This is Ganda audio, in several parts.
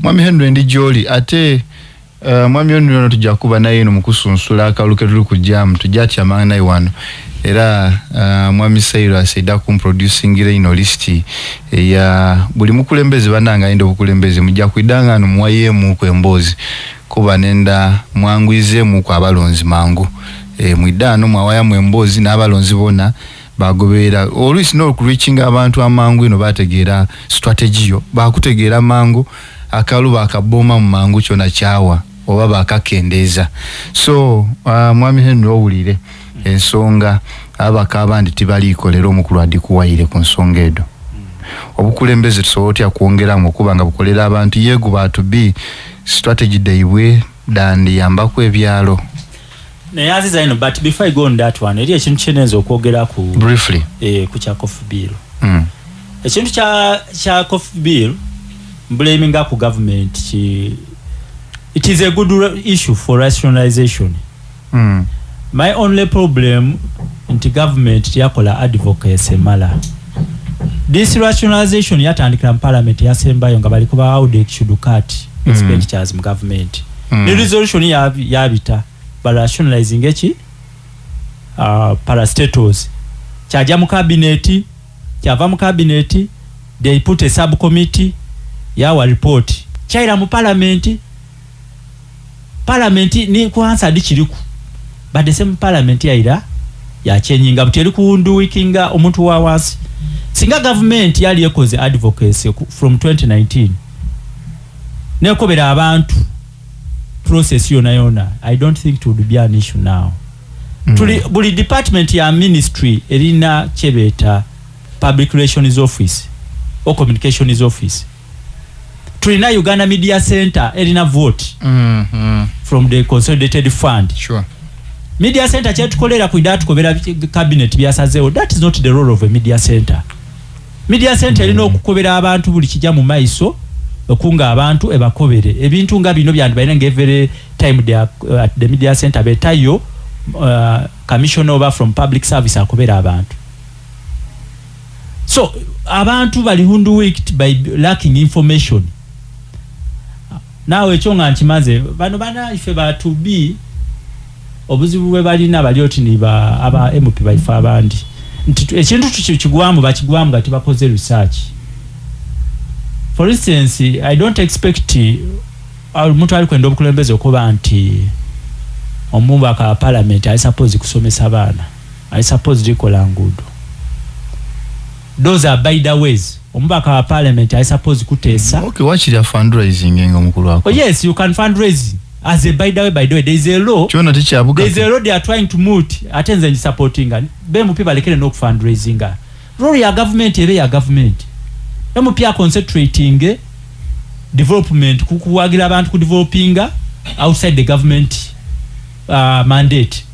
Mwami Henry, ndi gyoli ate mwami Henry ono tujja kuba naye eno mukusunsula akalulu ke tuli kujjamu, tujja tyamanga naye wano. Era mwami Cyrus edda kumproducingira ino lisiti eya buli mukulembeze. Bannange, ayinda obukulembeze, mujja kwidanga no muwayeemuku emboozi, kuba nenda mwangwizeemuku abalonzi mangu. Mwiddaano mwawayamu emboozi n'abalonzi bonna bagoberera. Oluisi n'okureachinga abantu amangu ino, bategeera strategy yo, bakutegeera mangu, akalu bakaboma mu mangu, kyona kyawa oba bakakendeeza. So mwami Henry, owulire ensonga abaka abandi tibaliikolera, omukulu adikuwayire ku nsonga edo. Obukulembeze tusobola otya kwongeramu okuba nga bukolera abantu yegu batubi strategy daibwe dandiyambaku ebyalo? Naye aziza ino, but before I go on that one, eri ekintu kyenenza okwogera ku Briefly. Ku kya cough bill. Ekintu kya cough bill mblaminga ku government ki, it is a good issue for rationalization. My only problem nti government teyakola advocacy emala. This rationalization yatandikira mu parliament yasembayo nga baliko ba how they should cut expenditures mu government. Ne resolution yabita ba rationalizing eki parastatals. Kyajja mu cabinet, kyava mu cabinet, they put a subcommittee, yawa report, kyayira mu parliament. Parliament ni ku Hansard kiriku, but the same parliament yayira yakyenyinga buti eri kuhoodwinkinga omuntu wa wansi. Singa government yali ekoze advocacy from 2019 nekobera abantu process yona yona, I don't think it would be an issue now. Tuli buli department ya ministry erina kyebeeta public relations office or communications office. Tulina Uganda Media Center, erina vote from the consolidated fund. Media center kyetukolera kwida tukobera cabinet byasazeewo. That is not the role of a media center. Media center erina okukobera abantu buli kijja mu maiso, okunga abantu ebakobere ebintu nga bino byandibaire nga every time they are at the media center betayo commissioner oba from public service akobera abantu. So abantu bali hoodwinked by lacking information. Naawe ekyo nga nkimaze, bano banaife batubi obuzibu bwe balina bali oti ni ba aba MP baife abandi nti ekintu tukigwamu, bakigwamu nga tibakoze research. For instance, I don't expect omuntu ali kwenda obukulembeze okuba nti omubaka wa parliament ali suppose kusomesa baana, ali suppose likola nguudo. Those are by the ways. Omubaka wa parliament ali suppose kuteesa. Okay, wakiri fundraising nga omukulu ako. Oh yes, you can fundraise as a by the way. By the way, there is a law. Kyona tekyabuga. There is a law they are trying to moot, ate nze ngisupportinga. BMP balekere n'okufundraisinga. Role ya government ebe ya government. MP a concentrating development, kuwagira abantu ku developinga outside the government mandate.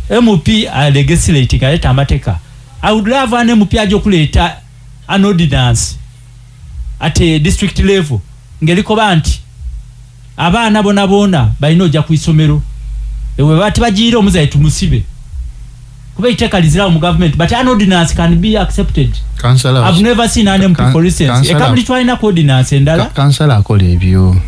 MP a legislating, aleeta amateeka. I would love an MP ajja okuleeta an ordinance at a district level ng'erikoba nti abaana bona bona balina ojja ku isomero, ewe bati bagiire omuzayi tumusibe, kuba iteeka lizirawo mu government, but an ordinance can be accepted. Kansala. I've never seen an MP, for instance, ekamuli twalina ku ordinance endala. Kansala akola ebyo.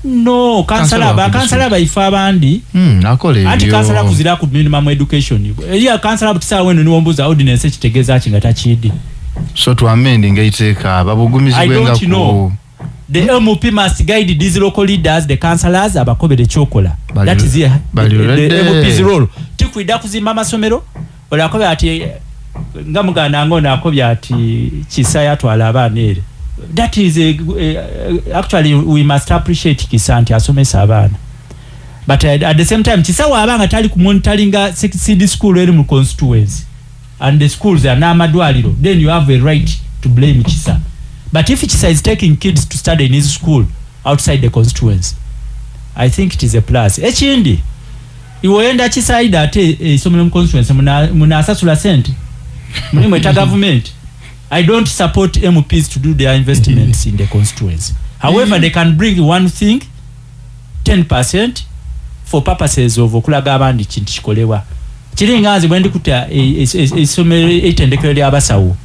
No, kansala Kansala bakansala baife abandi akola ebyo. Anti kansala kuzira ku minimum education. Eri kansala butisaawa eno niwombuuza ordinance ekitegeeza ki nga takiidi. So twamendinga iteeka babugumizibwe I nga don't know. ku The MP must guide these local leaders, the councillors, abakobere ekyokola. That is Bali the ready. MP's role. Tikwida kuzimba amasomero olwo akobye ati nga muganda nga ono akobye ati Kisa yatwala abaana ere. That is actually we must appreciate Kisa nti asomesa abaana, but at the same time Kisa waaba nga tali kumonitoringa seed school eri mu constituency and the schools are n'amadwaliro, then you have a right to blame Kisa. But if Kisa is taking kids to study in his school outside the constituency, I think it is a plus. Ekindi, iwe Kisa ate esomero mu constituency munasasula sente mulimu eta government. I don't support MPs to do their investments in the constituency. However, they can bring one thing, 10%, for purposes of okulaga abandi kintu kikolebwa. Kiringa nze bwe ndikuta essomero, eitendekero ly'abasawo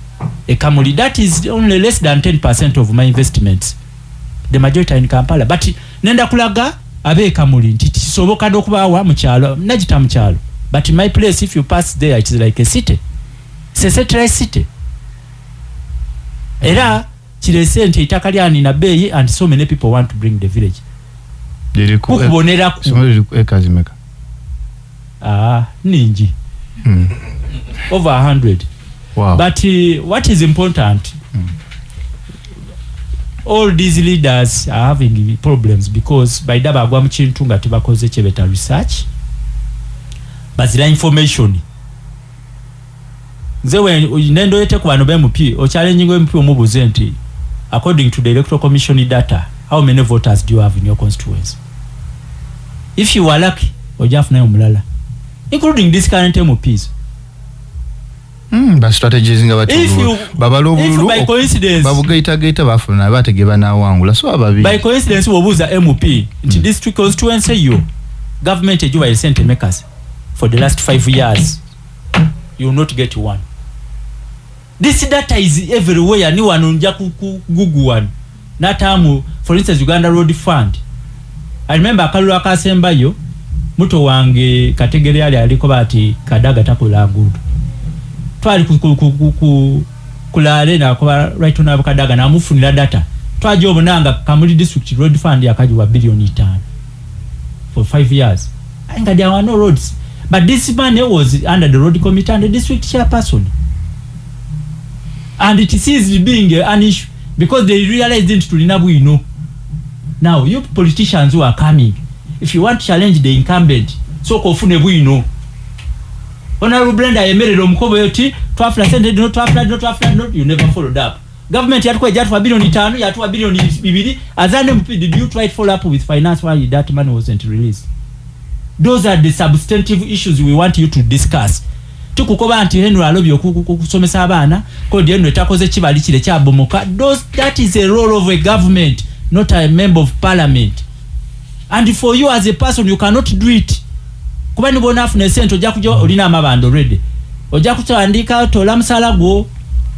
ekamuli, that is only less than 10% of my investments. The majority are in Kampala, but nenda kulaga abe Kamuli nti kisoboka n'okubaawa mu kyalo, nagita mu kyalo, but in my place, if you pass there, it is like a city. It's a satellite city. Era kirese nti ettaka lyanina bbeeyi and so many people want to bring the village. Liriku kukuboneraku. Essomero liriku acres meka? Ah, ningi. Over 100. But what is important, all these leaders are having problems because baida bagwa mu kintu nga tebakoze kyebeta research, bazira information. Nze nendoyete ku bano b'MP, ochallenginga MP, omubuuze nti according to the Electoral Commission data, how many voters do you have in your constituency? If you are lucky, ojja afunayo omulala, including this current MPs. Ba strategies nga If you, babala if obululu by coincidence babugaitagaita bafuna batege banawangula so ababi. By coincidence wobuuza MP nti district constituency yo government egiwaire sente makers for the last 5 years, you will not get one. This data is everywhere. Ni wano nja ku Google wano natamu, for instance, Uganda Road Fund. I remember akalulu akasembayo, muto wange Kategere yali aliko bati Kadaga takola nguudo. Twali ku kulale nakuba right honorable Kadaga, namufunira data. Twaja obunanga Kamuli District Road Fund yakajiwa 5 billion for 5 years, nga there were no roads, but this man was under the road committee and the district chairperson, and it ceased being an issue because they realized nti tulina bwino. Now you politicians who are coming, if you want to challenge the incumbent, sooka ofune bwino. Honorable Brenda ayemerera omukobo oti twafuna sente dino, twafuna dino, twafuna dino. You never followed up. Government yatuwa, yatuwa 5 billion, yatuwa 2 billion. As an MP, did you try to follow up with finance why that money wasn't released? Those are the substantive issues we want you to discuss. Tukukoba nti Henry alobye okusomesa abaana kodi, Henry takoze kibali kire kyabomoka. That is a role of a government, not a member of parliament. And for you as a person, you cannot do it, kuba nibona afuna esente ojja kuja olina amabanda already, ojja kutandika tola musala gwo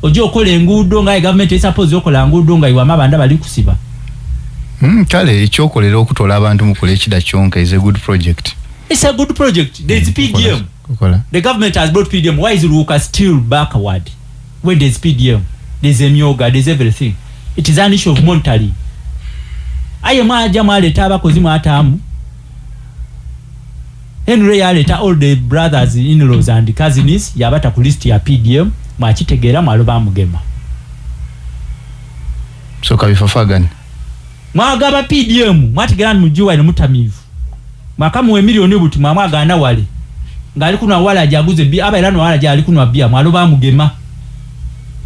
ojja okola enguudo nga gavumenti esuppose okola nguudo nga iwe amabanda bali kusiba. Kale ekyokolera okutola abantu mukola ekida kyonka is a good project. It's a good project. There is PDM. Kukola. The government has brought PDM. Why is Luuka still backward when there's PDM? There's emyoga, there's everything. It is an issue of monetary. Aye mwaja mwaleeta abakozi mwataamu. Henry yaleeta all the brothers, in-laws and cousins, yabata ku list ya PDM. Mwakitegeera, mwaloba mugema. So kabifafagani. Mwagaba PDM, mwategeera mujuwa ne mutamiivu. Mwakamuwa emiliyoni buti mwamwagaana wale ng'ali kunwa wala aguze bia, aba era no wala ali kunwa bia, mwaloba mugema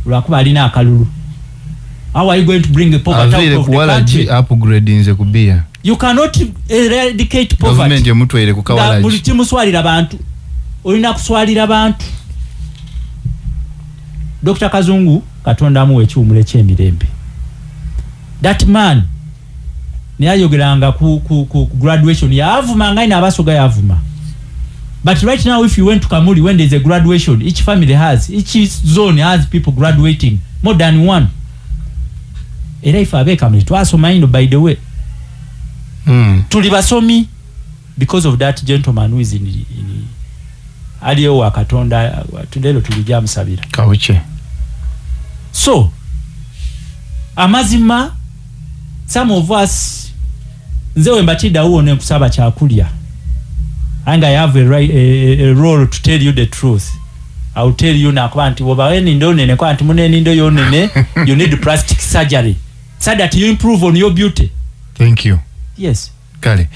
lwakuba alina akalulu. How are you going to bring the poverty out of the country? Upgrade nze ku bia. You cannot eradicate poverty. Government emutwaire ku kawalaji. Buli kimuswalira bantu, olina kuswalira bantu. Dr. Kazungu, Katonda amuwa ekiwumulo ekyemirembe, that man naye ayogeranga ku graduation, yavuma nga ina abasoga yavuma. But right now, if you went to Kamuli, when there's a graduation, each family has, each zone has people graduating, more than one. Era ife abe Kamuli twasoma ino, by the way. Tuli basomi because of that gentleman who is in aliyo wa Katonda, leero tulijja musabira. Kawuche. So amazima, some of us, nze we mbatidde ne nkusaba kyakulya and I have a, right, a role to tell you the truth. I will tell you nakuba nti woba enindo nene kwa nti mune enindo yonene, you need plastic surgery so that you improve on your beauty. Thank you. Yes. Kale.